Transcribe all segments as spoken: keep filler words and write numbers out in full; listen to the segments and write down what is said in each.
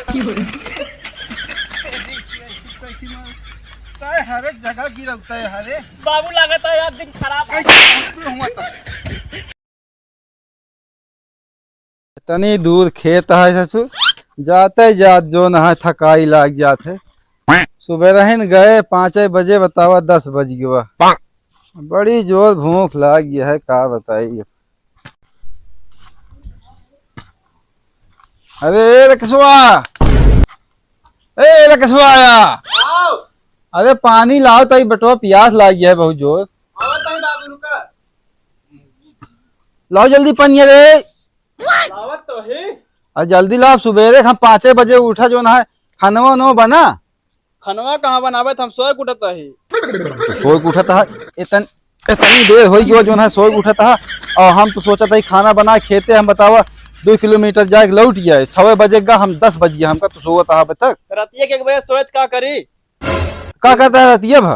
तय हर एक जगह गिरौता है, हरे। बाबू, लागत है यार, दिन खराब है। कैसे हुआ था? इतनी दूर खेत है ससुर, जाते जात जौन है थकाई लाग जात है। सुबह रहन गए पाँचे बजे, बतावा दस बज गवा। बड़ी जोर भूख लाग गई है, का बताई। अरे ए रकेशवा, ए रकेशवा आया। आओ। अरे पानी लाओ ताई, बटवा पियास लाग गया है बहुत जोर। आओ ताई बाबू, रुका। लाओ जल्दी पनिया रे। लावत तो है। अरे जल्दी लाओ, सुबेरे हम पाँचे बजे उठा जौन है, खानवा उनवा बना। खनवा कहाँ बनावे, त हम सोए के उठत रही। सोए के उठत है, इतन-, इतनी देर होई गयो जौन है सोए के उठत है। और हम तो सोचत है खाना बना खेते, हम बतावा दो किलोमीटर जाए के लौट जाए, छवे बजे गा हम दस बज गया, हमका तो सोवत है अबे तक। रतिया के एक बजे सोए त का करी? का करता है रतिया भा?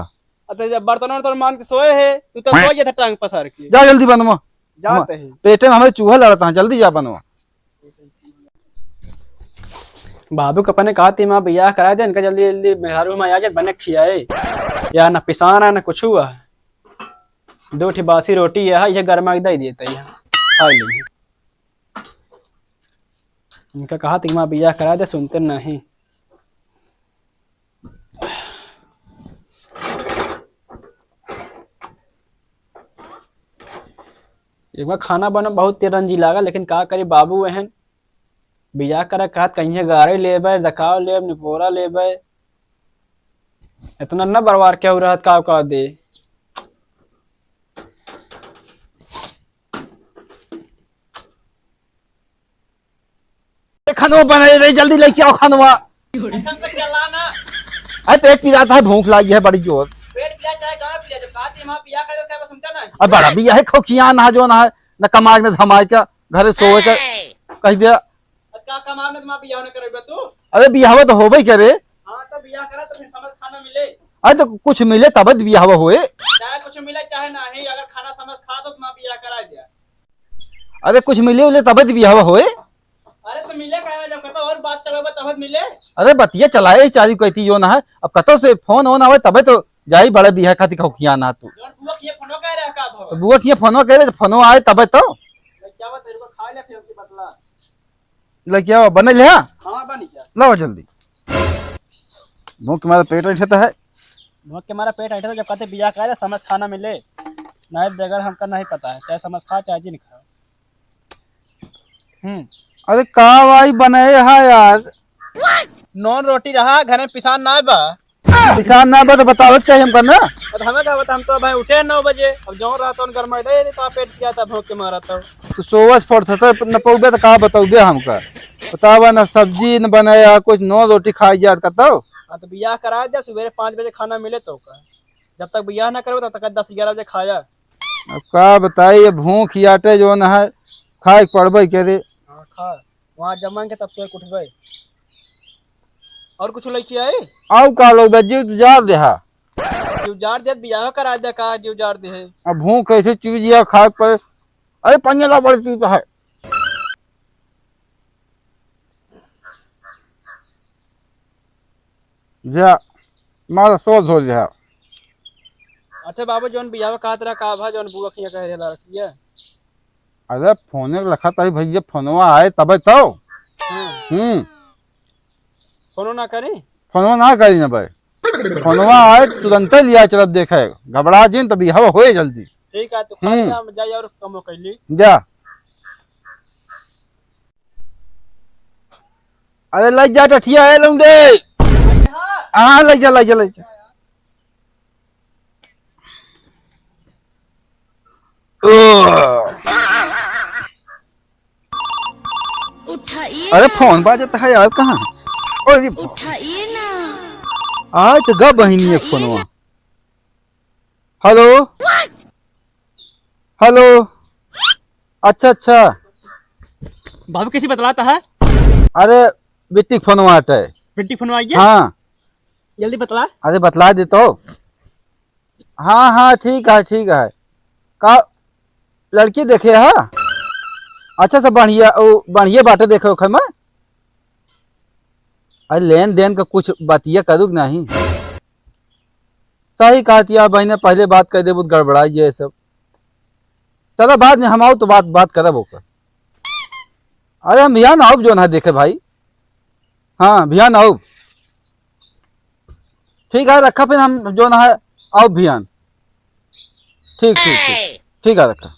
अबे जब बर्तन वर्तन मान के सोए है, तू तो सोए जाता टांग पसार के। जा जल्दी बनवा। जात हम-, ही। पेटे में हमारे चूहा लड़ता है, जल्दी जा बनवा। बाबू के अपने कहा थी, माँ बियाह करा दे, इनका जल्दी जल्दी मेहरारू में आ जाए, बने खियाए। या ना पिसान है, ना कुछ हुआ है। दो ठे बासी रोटी है, ये गरमा के दे देते हैं, खा लेंगे। इनका कहा थी, माँ बियाह करा दे, सुनते नहीं। एक बार खाना बना बहुत तेरंजी लागा, लेकिन का करी बाबू एहन बियाह करे कहत कहीं गाड़ी लेबे, दकाव लेब, निपोरा लेबे। इतना न बरवार केहू रहत का का दे। ए, खानवा बने रही, जल्दी लेके आओ खानवा। एकदम से चला ना। अरे पेट पिरात है, भूख लागी है बड़ी जोर। पेट पिरात चाहे गाँव पिरात, जब कहा थी वहाँ पिया कर देते हैं, बस सुनता ना। अब बड़ा बियाह है, खोखियान है जौन है, न कमाए न धमाए का, घरे सोए का, कह दिया। अब का कमाए न धमाए बियाह न करे बे तू? अरे बियाह तो होबे करे। हाँ तो बियाह करा तो फिर समझ खाना मिले। अरे तो कुछ मिले तब तो बियाह होए। चाहे कुछ मिले चाहे नहीं, अगर खाना समझ खा तो तुम्हारा बियाह करा दिया। अरे कुछ मिले उले तबे तो बियाह होए। अरे तो मिले काहे, जब कतो और बात चलावे तब मिले। अरे बतिया चलाए चालू कहती जौन है, अब कतो से फोन ओन आवे तबे तो जाई बड़े बियाह खातिर खोखियान है तू। जौन बुआ के फोनो कह रहा का भवा? तो बुआ के फोनो कह रहे, फोनो आए तबे तो। ले क्या बात है, रुको खा ले फिर उसकी बतला। ले क्या हुआ, बने ले हाँ? हाँ, बन गया। लाओ जल्दी। भूख के मारे पेट ऐंठत है। भूख के मारे पेट ऐंठत है, जब कहते बियाह करे समझ खाना मिले। नहीं बगैर हमका नहीं पता है, चाहे समझ खा चाहे जिन खा। हम्म। अरे का भाई बनाए है यार? नॉन रोटी रहा, घर में पिसान ना बा। पिसान ना बा तो बतावे के चाहिए हमका ना। अब हमें का बता, हम तो भाई उठे नौ बजे, अब जौन रहा तौन गरमाई दे, तो पेट किया था भूख के मारा तो। तो सोवस पड़त है, न पौबे तो का बतौबे हमका। बतावा ना सब्जी न बनाए, कुछ नौ रोटी खाई जात कतौ। हाँ तो बियाह करा दे, सुबेरे पाँच बजे खाना मिले तो का। जब तक बियाह ना करबे तब तक दस ग्यारह बजे खाया। अब का बताई, ये भूख याटे जौन है, खाए के पड़बे करे। हाँ, खा। वहाँ जमन के तब सोए के उठबे। और कुछ लइके आई? आउ का लोग बे, जीव जार देहा। जीव जार देत बियाह करा दे का, जीव जार दे है। अब भूख कैसे चीज या खाए के पड़े। अरे पनिया ला बड़ी चीज है। जा, मारा सो धो लिया। अच्छा बाबू, जौन बियाह कहत रहा, का भा, जौन बुआ खिया कह रहा रखिया? अरे, फोने के लखत आई भैया, फोनवा आए तबे तो। हाँ। हम्म। फोनो ना करी? फोनवा ना करी ना भाई। फोनवा आए, तुरंते लिया चलब देखे। घबरा जिन, तब बियाह होए जल्दी। ठीक है, तो हम्म। खाली हम जाई और कमो कैली। जा। अरे लग जा टठिया है लौंडे। हाँ लग जा, लग जा, लग जा। ओ। उठाइए अरे ना। फोन बाजत है यार, कहाँ? अरे उठाइए ना। आज तो गा बहिनी है उठाइए फोनवा। ना। हेलो। हेलो। अच्छा, अच्छा। बाबू, कैसी बतलाता है? अरे, बिट्टी के फोनवा हटे। बिट्टी के फोनवा आइए। हाँ। जल्दी बतला। अरे, बतला दे तो। हाँ, हाँ, ठीक है, ठीक है। का लड़की देखे है? अच्छा से बढ़िया, ओ, बढ़िया बाटे देखे ओखे में। अरे लेन देन का कुछ बतिया करू कि नहीं? सही कहतिया बहिने, पहले बात कह देबू त गड़बड़ाई जाए सब। चला बाद में हम आउब तो बात, बात करब ओकर। अरे हम बिहान आउब जौन है देखे भाई। हाँ बिहान आउब। ठीक है रखा फिर हम जौन है आउब बिहान। ठीक ठीक ठीक। ठीक है रखा।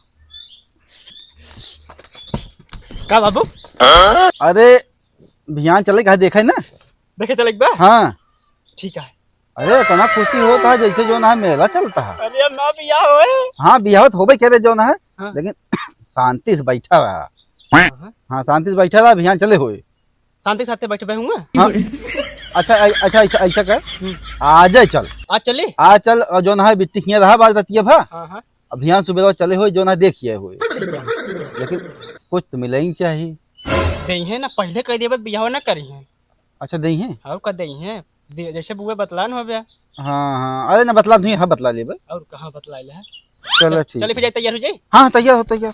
का बाबू? अरे बिहान चले का देखे ना। देखे चले एक बार? हाँ। ठीक है। अरे इतना खुशी होता है जैसे जौन है मेला चलता है। अरे माँ बियाह होए। हाँ बियाह तो होबे करे जौन है। हाँ। लेकिन शांति से बैठा रहा। हाँ। हाँ शांति से बैठा रहा बिहान चले होए। शांति के साथे बैठबे हुआ। हाँ। अच्छा ऐ- अच्छा ऐसा ऐसा कर। हम्म। आज ही चल। आज चली? आज चल और जौन है बिट्टी हियाँ रहा बाज रतिया भा। हाँ हाँ। अब बिहान सुबह चले होए जौन है देखिए होए। लेकिन कुछ तो मिले ही चाहिए। देइहे ना पहले कह देबे त बियाह ना करिहे। अच्छा देइहे? और का देइहे? दे, जैसे बुए बतलान हो बे। हाँ हाँ अरे ना बतला नहीं हाँ बतला लेबे। और कहाँ बतला ले है? चलो ठीक चले फिर है। जाए तैयार हो जाए। हाँ तैयार हो तैयार।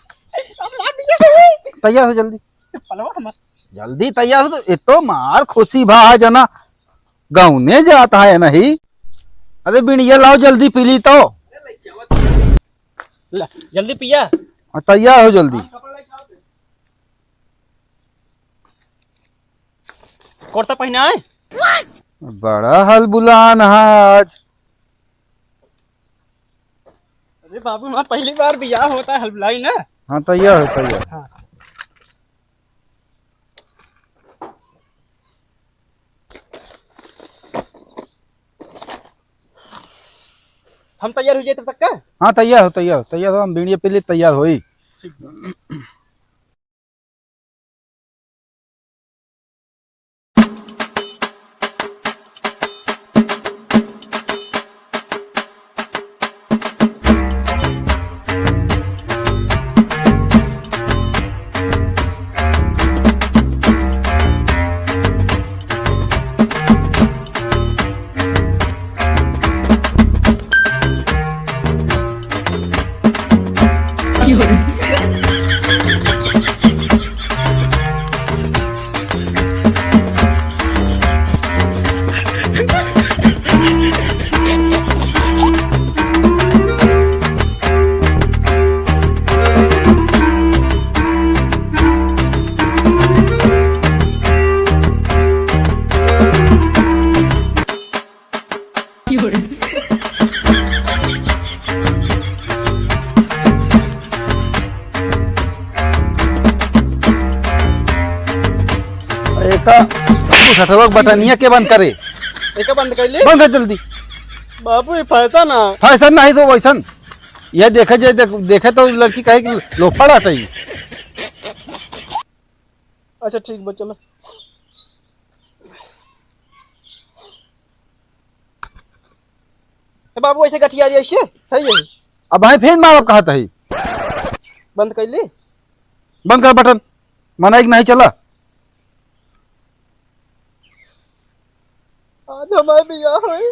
तैयार हो जल्दी। चप्पलवा हमर। जल्दी तैयार हो तो ये तो मार खुशी भा है जना गौने जाता है नहीं। अरे बिणिया लाओ जल्दी पी ली तो। ला, जल्दी पिया। हाँ, तैयार हो जल्दी। कुर्ता पहना है। बड़ा हलबुलान है आज। अरे बाबू, हमार पहली बार बियाह होता है, हलबुलाई ना। हाँ, तैयार हो, तैयार। हाँ। हम तैयार हो जाए तब तक का? हाँ, तैयार हो, तैयार हो, तैयार हो, हम बीड़िया पी ले, तैयार होई। ठीक बा। एका बुसटवा के बटनिया के बंद करे? एका बंद कर ले। बंद कर जल्दी। बाबू, ये फैशन है। फैशन नहीं तो वैसन। ये देखे जे देख, देखे तो लड़की कहे कि लोफड़ हटई। अच्छा ठीक बा, चलो। ए बाबू, ऐसे गठिया रही, ऐसे सही है। अब भाई फेन मारब कहत है। बंद कर ली। बंद कर बटन, मना एक नहीं चला। आज हमारे बियाह होई।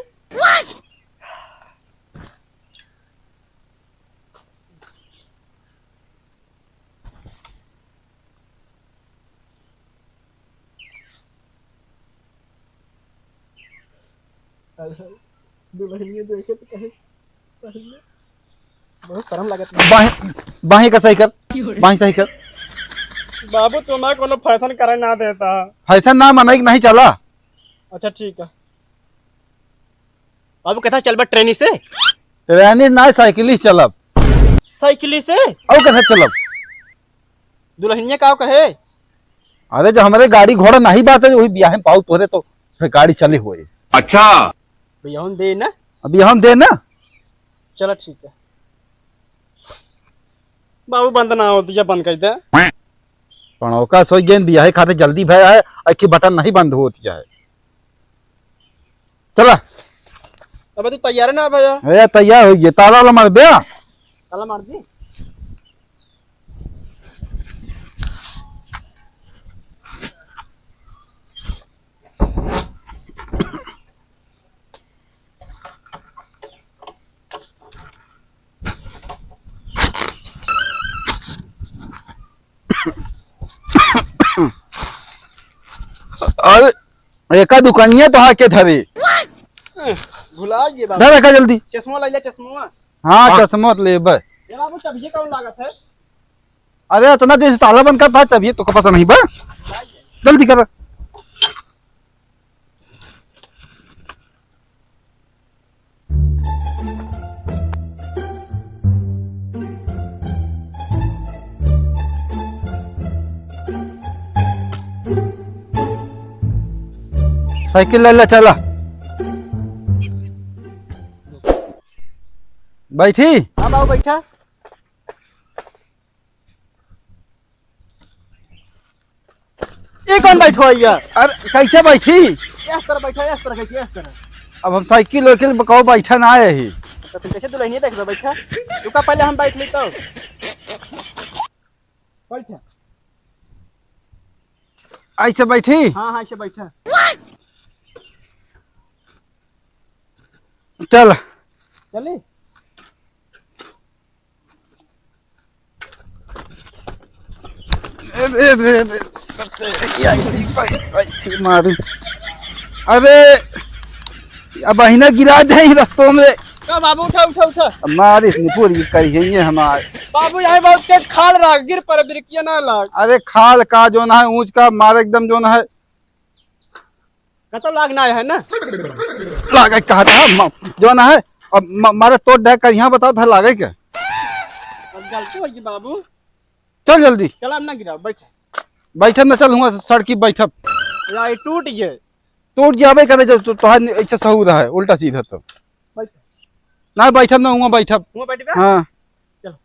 दुल्हनिया देखे तो कहे, पहले बहुत शर्म लगत बा। बाहें, बाहें का सही कर, बाहें सही कर। बाबू, तुम्हारा कोनो फैशन करे ना देता। फैशन ना मनई के नहीं चला। अच्छा, ठीक है। बाबू, कैसा चलबा ट्रेनी से? ट्रेनी ना, साइकिल से चलब। साइकिल से? और कैसे चलब? दुल्हनिया का कहे? अरे, जो हमारे गाड़ी घोड़ा नहीं बात है, वही ब्याह में पाऊ तोरे तो फिर गाड़ी चली हुई। अच्छा। भैया, हम दे ना? अभी हम दे ना? चलो, ठीक है। बाबू, बंद ना होती है, बंद कर दे। पणौका सोई गेंद बियाहे खातिर जल्दी भया है, अखी बटन नहीं बंद होती है। चला। अबे तू तैयार है ना भैया? ए, तैयार हो गया, ताला वाला मार बे। ताला मार दी। अरे, एका दुकानिया तो आके धरे। भुला गए बाबू। धर एका जल्दी। चश्मा ले ले, चश्मा। हाँ, हाँ। चश्मा तो लेबे। ए बाबू, चाबिये कौन लागत है? अरे, इतना देर से ताला बंद करता है, चाबिये तो पता नहीं बा। जल्दी कर। साइकिल ले ले, चला। बैठी? हाँ बाबू, बैठा। ई कौन बैठो है यार? अरे, कैसे बैठी? इस तरह बैठो, इस तरह, कैसे इस तरह? अब हम साइकिल वाइकिल में कहूँ बैठा ना आए ही। तो फिर कैसे दुल्हनिया देख लो, बैठा? रुका, पहले हम बैठ ली तो। बैठा। ऐसे बैठी? हाँ, हाँ, ऐसे बैठा। चल। चली? ए, ए, ए, ए, ऐसी, ऐसी मारी। अरे, अब अहिना गिरा दे रस्तों में। का बाबू, उठा, उठा, उठा। अब मारी इसने पूरी करी है ये हमारे। बाबू, यहाँ बहुत तेज खाल रहा, गिर पर ब्रेकिया ना लाग। अरे, खाल का जो ना है, ऊंच का मार एकदम जो ना है। कतो लाग ना है ना? लागे कहा था, म-, जो ना है, अब म-, मारे तो डर कर यहाँ बताओ था लागे क्या? अब गलती होगी बाबू। चल जल्दी। चल, अब ना गिराओ, बैठ। बैठब ना, चल हुआ सड़की बैठब। या, ये टूट गए। टूट जाबे करे जब तो, तोहार नि-, ऐसा सहूर है, उल्टा सीधा तो। बैठ। ना बैठब ना, हुआ बैठब। हुआ बैठ बे? हाँ। चलो।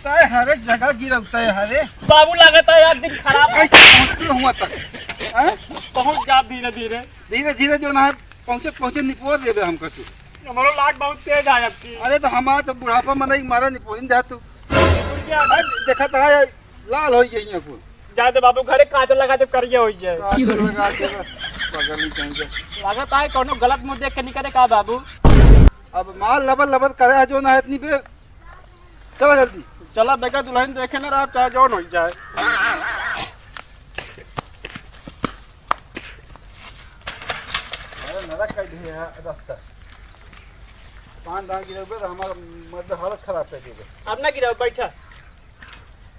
तय हर एक जगह गिरौता है हरे। बाबू, लागत है यार, दिन खराब है। कैसे पहुंचते हुआ तक? हैं? पहुंच जा धीरे धीरे। धीरे धीरे जो ना है, पहुंचे पहुंचे निपोर देबे हमका तू। हमरो लाग बहुत तेज है अब की। अरे तो हमार तो बुढ़ापा मनई मारा निपोरिन जा तू। क्या? आज देखा था लाल हो गई है कुल। जा दे बाबू, घरे काजल लगा दे, करिया हो जाए। काजल लगा दे, बगल में कहीं जा। लागत है कोनो गलत मुंह देख के निकले का बाबू? अब माल लबर लबर करे है जो ना है इतनी बेर। चला जल्दी। चला बेगा दुल्हन देखे ना रहा, चाहे जौन हो जाए। अरे नरक का ढेर है रास्ता। पान दान गिरौबे तो हमारा मर्द हालत खराब कर देबे। अब ना गिराओ, बैठा।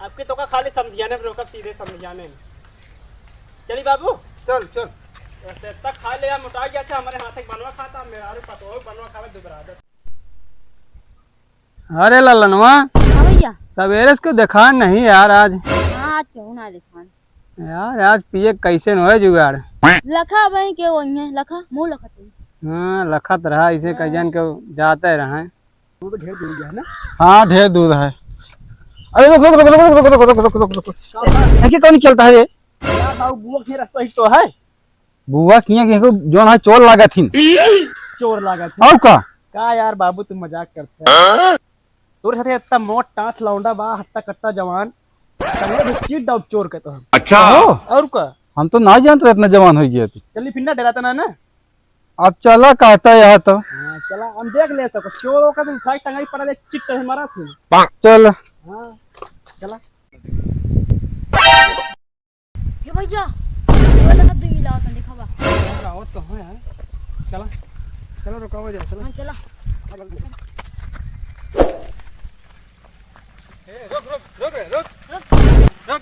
आपके तो का खाली समझियाने में रोकब, सीधे समझियाने में। चली बाबू। चल, चल। ऐसे तक खा ले या मोटा गया था, हमारे हाथ एक बनवा खाता, मेरा अरे पतोह बनवा खावे दुबरा दे। अरे ललनवा, हाँ भैया। सवेरे से क्यों देखा नहीं यार आज? हाँ, आज क्यों ना देखा? यार, आज पिए कैसे न होए जुगाड़? लखा भाई के वही है, लखा, मुँह लखा तू। हाँ, लखत रहा, इसे हाँ। कई जन के जाते रहे। वो तो ढेर दूर गया है ना? हाँ, ढेर दूर है। अरे रुक, रुक, रुक। क्या बात? ये कौन चलता है ये? यार, बाबू, बुआ के रास्ता ही तो है। बुआ किया के को जोन है चोर लागत हिन। चोर लागत है। और का? का यार बाबू, तू मजाक करते हैं? हाँ? तोरे साथे इतना मोट टांट लौंडा बा, हट्टा कट्टा जवान। तब भी चीट डाउट चोर के तो हम। अच्छा। हो? और का? हम तो ना जानते इतना जवान हो गया तू। चली फिर ना डराता ना ना। अब चला कहता यह तो। हाँ, चला हम देख ले सको। चोर का तो उठाई टंगाई पड़ा दे चिट से मारा थी। चल। हाँ, चला। ए भैया, वो लगा दुई मिला होता, देखा बा। अरे, आवत तो है यार। चला, चला, रुकावा जा, चला। हाँ, चला। ए, रुक, रुक, रुक रे, रुक। रुक। रुक।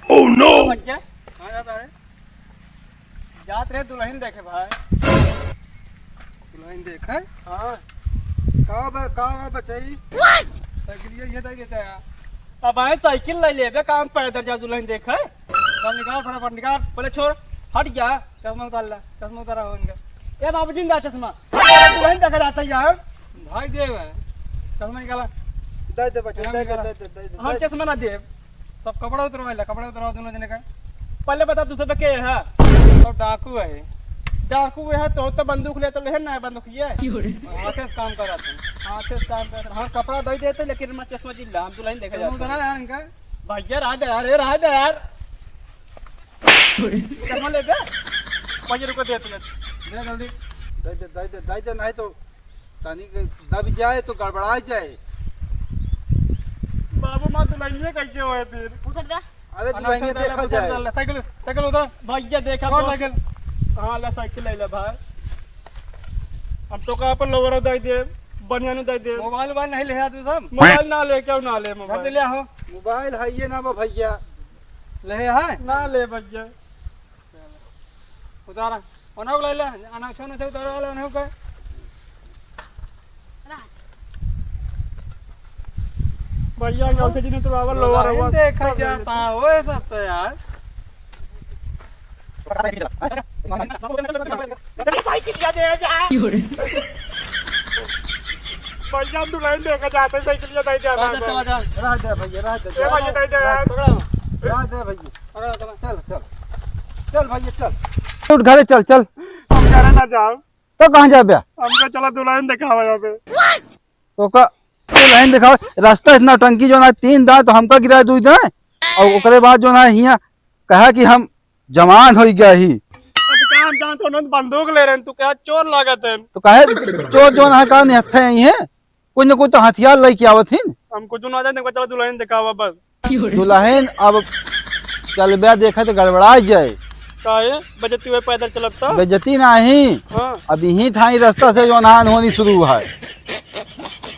Oh no! बन क्या? कहाँ जाता है? जात रहे दुल्हन देखे भाई। दुल्हन देखे? हाँ। का बा, का बा बचाई? What? साइकिलिया ये दे देता है। अब आए साइकिल ले लेबे, काम पैदल जा दुल्हन देखे। चल निकाल फटाफट निकाल, पहले छोड़, हट जा, चश्मा उतार ला, चश्मा उतारा हो इनका। ए बाबू जिंदा चश्मा, दुल्हन देखे जाता है यार। भाई देव है, चश्मा निकाला। दे दे बच्चा, चश्मा दे दे, निकाला। दे दे, दे दे, हम दे दे। चश्मा ना देब, सब कपड़ा उतरवा ला, कपड़ा उतरवा दोनों जने का। पहले बता तू सब के है? सब डाकू है। डाकू है तो, तो बंदूक ले तो ले ना बंदूक ये। क्यों रे? हाथे से काम करा तू। हाँ, तो काम कर, हाँ, कपड़ा दे देते, लेकिन मैं चश्मा जिल्ला, हम दुल्हन देखे जाते हैं। यार इनका। भैया, रहा दे यार, ए, रहा दे यार। चश्मा ले दे। भैया, रुको, दे तू। दे जल्दी। दे दे, दे दे, दे दे, नहीं तो तनी के दब जाए तो गड़बड़ा जाए। बाबू, माँ दुल्हनिया कैसे होए फिर? उतर जा। अरे, अरे, दुल्हनिया उतर जा, देखा उतर जाए। जा, ले, साइकिल, साइकिल उतर। भैया, देखा और तो। साइकिल? हाँ, ले, साइकिल ले ले, भाई। हम तो कहा पर लोवर दे दे, बनियान दे दे। मोबाइल, मोबाइल नहीं ले आ तू सब? मोबाइल ना ले, क्यों ना ले घर मोबाइल? से ले आओ। मोबाइल है ये ना बा भैया। ले है? ना ले भैया। उतारा। ओनहु के ले ले, अनहु से, ओनहु से उतारा वाला ओनहु के। भैया, गाँव से जिन्हें तो बाबा लोअर लोअर हुआ। देखा जाता, ओए सब तो यार। भाई, चिल्ला दे जा। भैया, हम दुल्हन देखा जाते हैं, साइकिल दे दे। चला जा। रह दे भैया, रह दे। ए भैया, दे दे यार। रह दे भैया। चल, चल। चल भैया, चल। उठ घरे चल, चल। हम घरे ना जाओ। तो कहाँ जाबे? हमका चला दुल्हन देखावा जाबे। तो का दुल्हन देखावा? रास्ता इतना टंकी जो ना तीन दांत तो हमका गिरा दू दांत और ओकरे बाद जो ना हिया कहा कि हम जवान हो गया ही। अब का हम जान तो उन्होंने बंदूक ले रहे हैं, तू क्या चोर लागत है? तो कहे चोर जो ना का नहीं हत्थे ही है, कुछ न कुछ तो हथियार लेके आवत ही। हम कुछ ना जाने, चला दुल्हन देखावा बस। दुल्हन अब चलबे देखे तो गड़बड़ा जाए। काहे? बेइज्जती हुए पैदल चलत तो? बेइज्जती नहीं। हाँ। अब यही ठाई रास्ता से जो ना होनी शुरू है।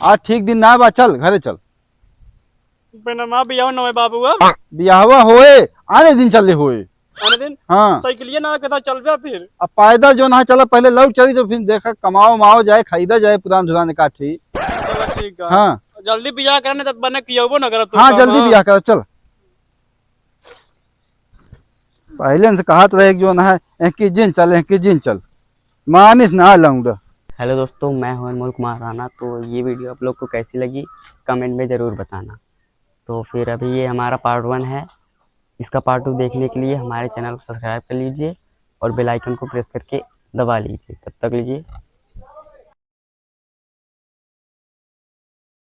आज ठीक दिन ना बा, चल घरे चल। बिना माँ बियाह न होए बाबू अब। बियाहवा होए, आने दिन चले होए। आने दिन? हाँ। साइकिलिया ना के था चलबे फिर। अब पैदल जो ना चला, पहले लौट चली तो फिर देखा कमाओ माओ जाए, खरीदा जाए पुरान धुरान काठी। चलो ठीक है। हाँ। जल्दी बियाह करने तब बने कियोबो ना करत तू हाँ, काम, जल्दी हाँ। बियाह कर, चल। पहले से कहत रहे कि जो ना है, एक की जिन चल, एक की जिन चल। मानिस ना लौंडा। हेलो दोस्तों, मैं हूं अनमोल कुमार राणा। तो ये वीडियो आप लोग को कैसी लगी, कमेंट में ज़रूर बताना। तो फिर अभी ये हमारा पार्ट वन है, इसका पार्ट टू देखने के लिए हमारे चैनल को सब्सक्राइब कर लीजिए और बेल आइकन को प्रेस करके दबा लीजिए। तब तक लीजिए,